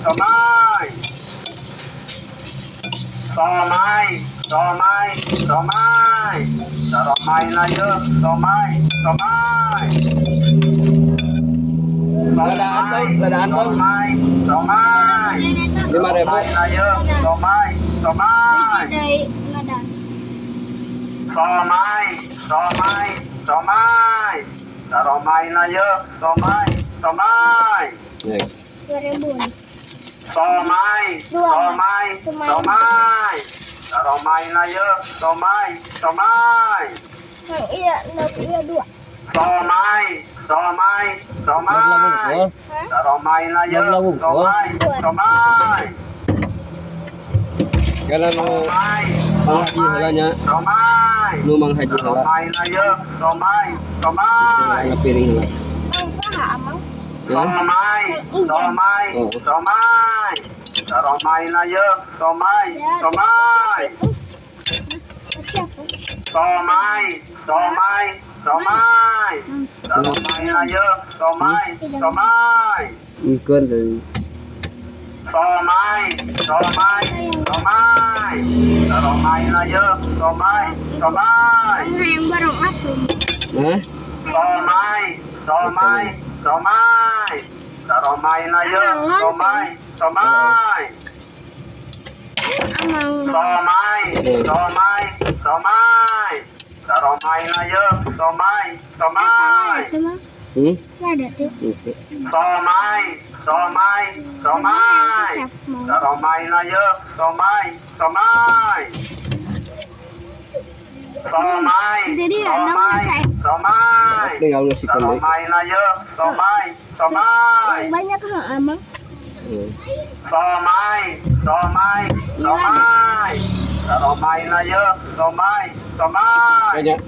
Somai. Somai, somai, somai. Somai na ye, somai, somai. Ladaan tong, ladaan tong. Somai, somai. 5.000. Somai na ye, somai, somai. Somai, somai, somai. Somai na ye, somai, somai. 2.000. Somai, somai, somai. Somai na ye, somai, somai. Yang iya, iya dua. Somai, somai, somai. Somai na ye, somai, somai. Kalau nu Mang Haji heula nya. Somai. Nu Mang Haji heula. Somai na ye, somai, somai. Tinggal piring heula. Somai, somai, somai. Somai na ye, somai, somai. Somai, somai, somai. Somai na ye, somai, somai. Ngkeun deui. Somai, somai, somai. Somai na ye, somai, somai. Yang barang apa? Hah? Somai, somai, somai. Somai na ye, somai, somai. Somai, somai, somai. Somai na ye, somai, somai. Ada tuh. Somai, somai, somai. Somai na ye, somai, somai. Somai, somai, somai. Tinggal ngasihkan deh. Somai na ye, somai, somai. Banyak hal emang. Somai, somai, somai. Somai na ye, somai, somai. Banyak.